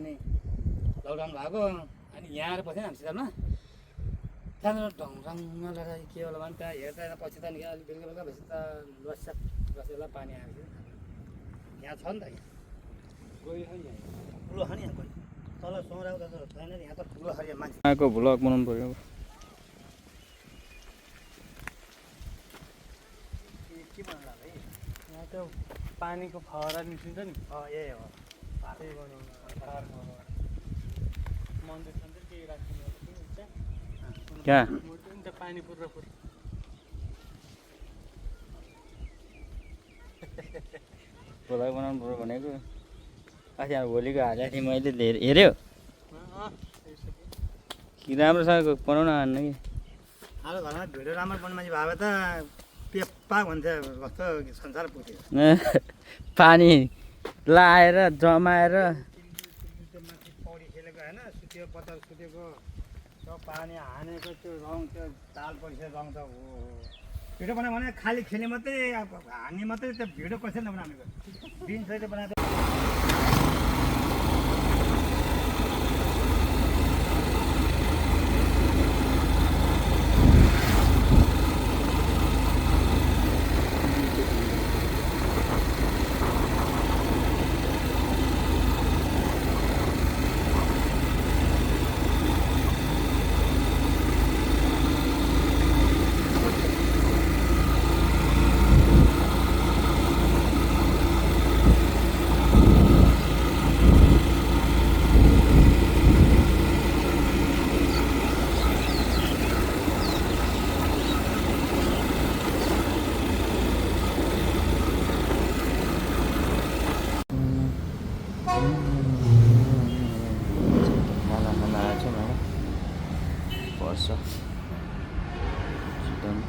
नि लकडाउन भएको अनि यहाँ आएर बसेन हामी सिजनमा त्यहाँबाट ढङढङमा लगाएर के होला भने त्यहाँ हेर्दा पछि त नि अलिक बेलुका बेलुका भएपछि त लस्याप बसेर पानी आएको थियो यहाँ छ नि त यहाँ गयो खै यहाँ ठुलो खाने यहाँ गयो तल सौराको त छैन यहाँ त ठुलो खाने मान्छे यहाँको भ्लग बनाउनु पर्यो के बनाउला भाइ यहाँ त पानीको फवारा निस्किन्छ नि ए हो त्यही बनाउनु मन्दिर सन्दिर केही राख्नु क्या त पानी पुरा भ्लग बनाउनु पर्यो भनेको अस्ति अब भोलिको हालेको थिएँ मैले हेऱ्यो कि राम्रोसँग बनाउन आएन कि अब घरमा भिडियो राम्रो बनाउने मान्छे भए त पेप्पा भन्थ्यो कस्तो संसार पुग्थ्यो पानी लाएर जमाएर माथि पौडी खेलेको होइन सुत्यो बत्तल सुतेको त्यो पानी हानेको त्यो रङ त्यो ताल पैसा रङ त हो भिडियो बनायो भने खालि खेल्ने मात्रै अब हान्ने मात्रै त्यो भिडियो कसरी नबनाएको दिन सहित बनाएको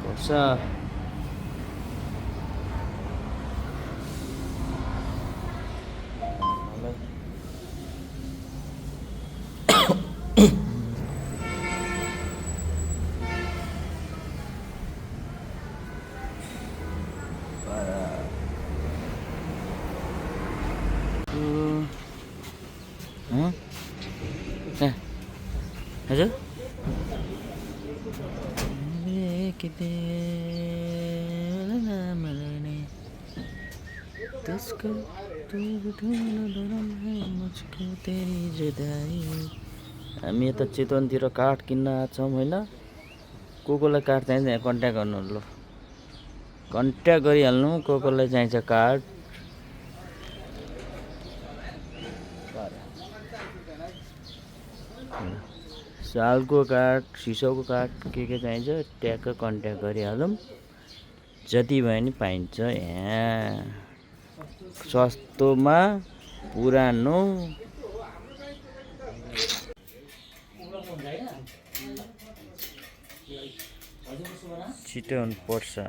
पर्छ हजुर त्यसको तेरी जुदाई हामी यता चितवनतिर काठ किन्न आएछौँ होइन कोलाई काठ चाहिन्छ यहाँ कन्ट्याक्ट गर्नु ल कन्ट्याक्ट गरिहाल्नु कोलाई चाहिन्छ काठ सालको काठ सिसौको काठ के चाहिन्छ ट्याक्क कन्ट्याक्ट गरिहालौँ जति भयो नि पाइन्छ यहाँ सस्तोमा पुरानो चितवन पर्सा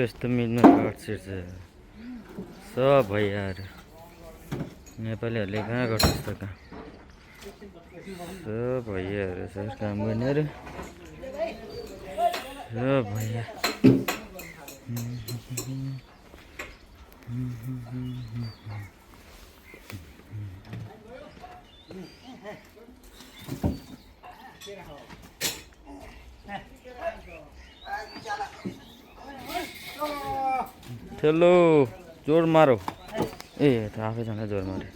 यस्तो मिल्नु काट्छ सब भैयाहरू नेपालीहरूले कहाँ गर्छ यस्तो काम सब भैयाहरू सर काम गर्नेहरू सब भैया ठेलो जोड मारो ए त आफैसँग जोड मारे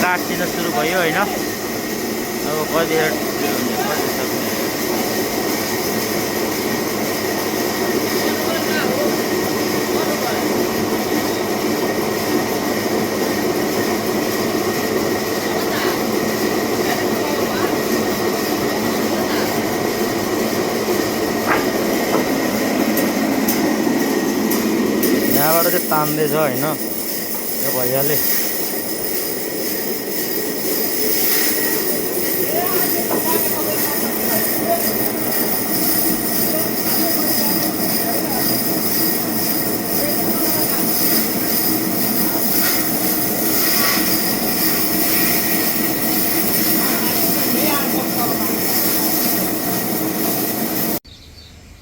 काट्न सुरु भयो हैन। अब कतिखेर हुन्छ कति सक्ने यहाँबाट चाहिँ तान्दैछ होइन यो भैयाले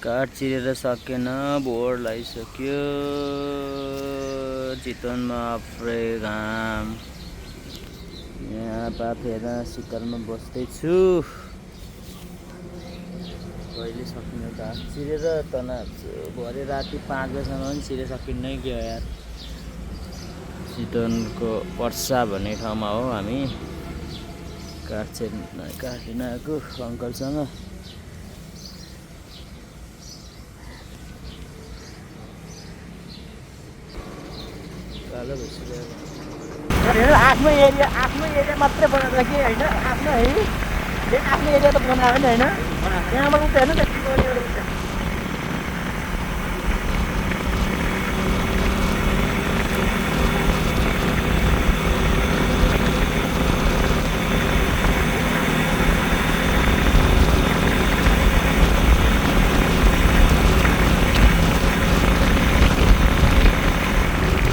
काठ चिरेर सकेन भोर लगाइसक्यो चितवनमा अफ्रे घाम यहाँ पाफेर शिखरमा बस्दैछु कहिले सकिने काठ चिरेर तनाछु भरे राति 5 बजीसम्म पनि चिरे सकिन्नै गयो यार चितवनको पर्सा भन्ने ठाउँमा हो हामी काठ काटिन आएको अङ्कलसँग आफ्नो एरिया मात्रै बनाउँदा कि होइन आफ्नो है आफ्नो एरिया त बनायो नि होइन यहाँबाट उता हेर्नु त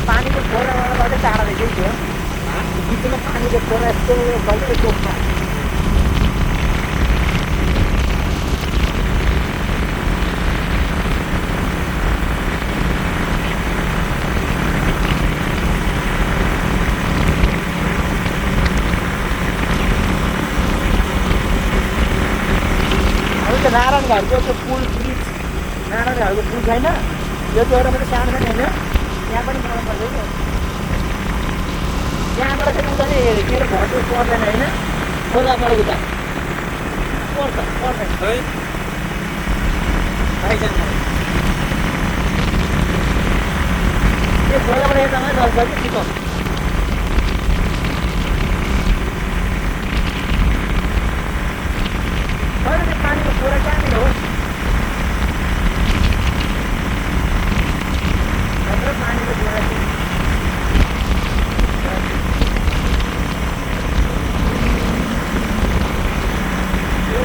पानीको खोलाबाट टाढा देखेको थियो बिचमा पानीको खोला यस्तो बल्छै टोकमा नारायण घरको त्यो पुल ब्रिज नारायण घरको पुल छैन यो एउटा मात्रै सानो छैन होइन यहाँ पनि बनाउनु पर्छ कि यहाँबाट चाहिँ उता चाहिँ मेरो घर चाहिँ पर्दैन होइन खोलाबाट उता पर्दैन है त्यो खोलाबाट यता मात्रै ढल्छ कि चितवन होइन त्यो पानीको खोला कहाँनिर हो पानीको खोला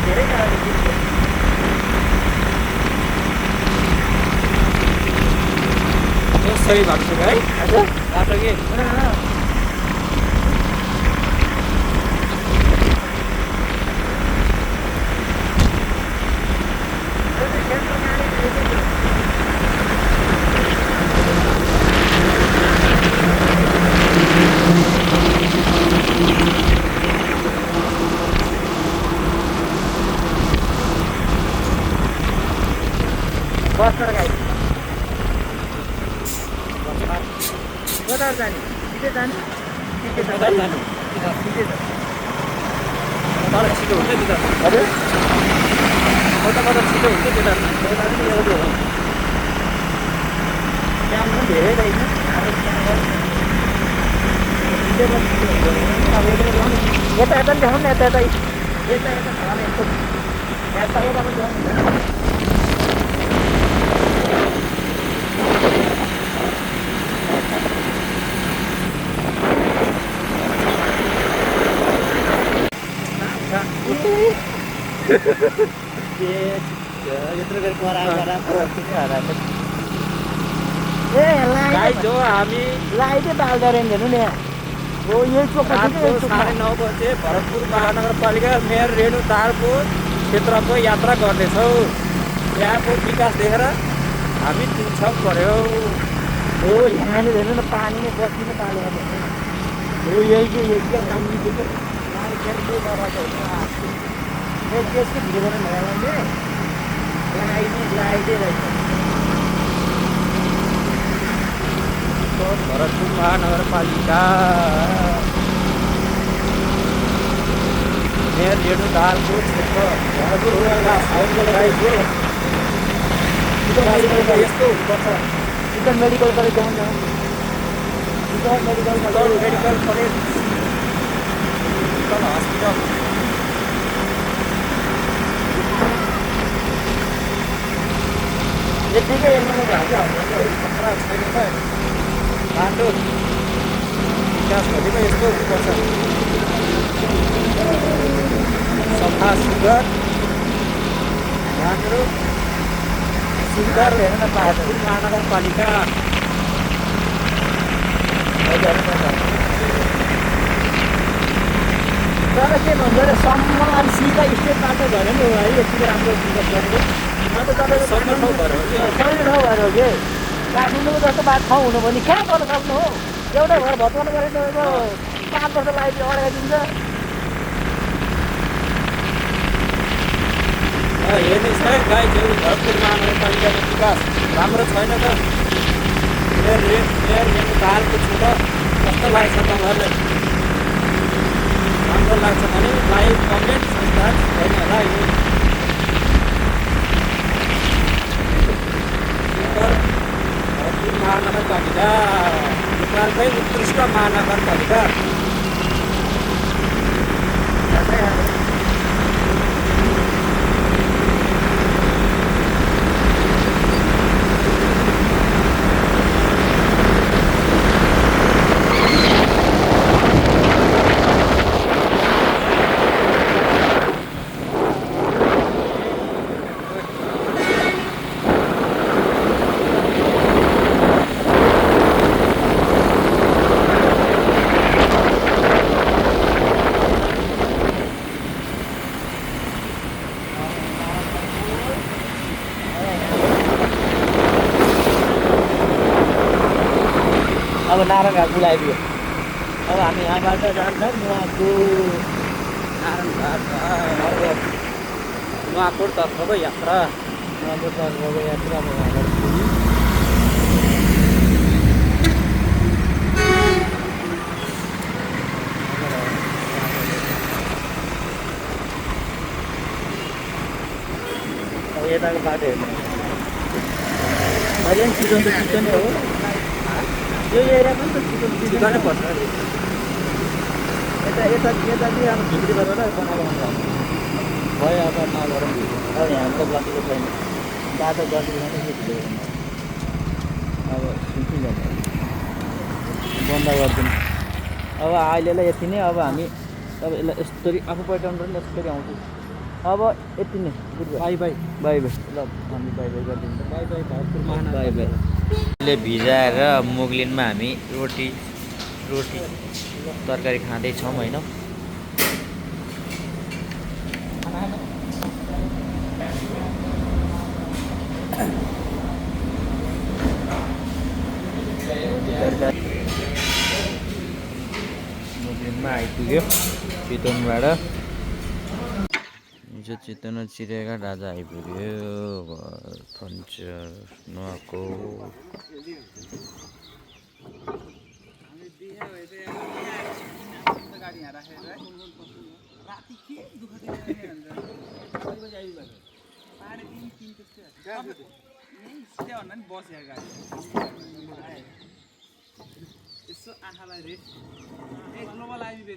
धेरै सही भएको छ है हजुर बाटो के बसबाट गाडी कता जाने छिटो जाने तर छिटो हुन्छ नि त हजुर कता छिटो हुन्छ त्यता काम पनि धेरै रहेछ यता यता पनि देखाउनु न यता यता यत्रो गरी कराएर गाई जो हामी लाइ चाहिँ बाल्दा रहेन हेर्नु नि हो यही चोक 9:30 बजे भरतपुर महानगरपालिका मेयर रेणु दाहालको क्षेत्रको यात्रा गर्दैछौँ यहाँको विकास देखेर हामी तिनछक पर्यो हो यहाँनिर हेर्नु न पानी नै बस्नु नै पालेको हो यही चाहिँ काम त्यसको भिडियो बनाउनु भएन लाइटै रहेछ भरतपुर महानगरपालिका मेयर रेणुदाहालको क्षेत्र यस्तो हुनुपर्छ। चिकन मेडिकल कलेज जाउँ न। Chicken medical college, medical college, chicken hospital, यतिकै एक नम्बर भएको खतरा छैन त। बाटो विकास भनेको यस्तो हुनुपर्छ। सफा सुग्घर राम्रो सुन्दर हेर्न पाएको भरतपुर महानगरपालिका। तर के भन्छ अरे सम्म अनि सिधा स्टेट बाटो भयो नि है यति राम्रो विकास गरेको। अन्त तपाईँको सम्म ठाउँ भएर हो कि सबै ठाउँ भएर हो कि काठमाडौँको जस्तो बाटो ठाउँ हुनु भने कहाँ गर्न सक्नु हो। एउटै घर भत्काउनु पऱ्यो तपाईँको 5 वर्ष लागि अड्काइदिन्छ। हेर्नुहोस् है गाई छेउ भरतपुर महानगरपालिकाको विकास राम्रो छैन त। मेयर रेणुदाहालको क्षेत्र कस्तो लाग्छ तपाईँहरूलाई? राम्रो लाग्छ भने लाइभ कमेन्ट संस्था छैन होला यो भरतपुर महानगरपालिका नेपालकै उत्कृष्ट महानगरपालिका। अब नारायणघाट पुऱ्याइदियो। अब हामी यहाँबाट जान्छौँ नुवाको नुवाकोटतर्फको यात्रा। नुवाकोटतर्फको यात्रामा अब यताको बाटो हेर्नु अहिले चिकन त चिकनै हो। यो एरिया पनि त चिकनै पर्छ। यता यता यता चाहिँ अब भित्री गरेर बनाएको भयो। अब नगरौँ अब यहाँ त गतिको छैन बाटो गतिको मात्रै भित्र अब सुन्छु बन्द गरिदिनु। अब अहिलेलाई यति नै। अब हामी अब यसलाई यस्तरी आफू पैठाउनु पनि यस्तरी आउँछु। अब यति नै। Good by by by by. ल हामी बाई बाई गरिदिन्छ। बाई भरतपुर बाई महानगर। बाई। ले भिजाएर मुगलिनमा हामी रोटी तरकारी खाँदैछौँ होइन। मुगलिनमा आइपुग्यो चितवनबाट। हिजो चितवन चिरेका राजा आइपुग्यो। फर्निचर नुवाकोट। यसो आँखालाई रेट ग्लोबल आइबी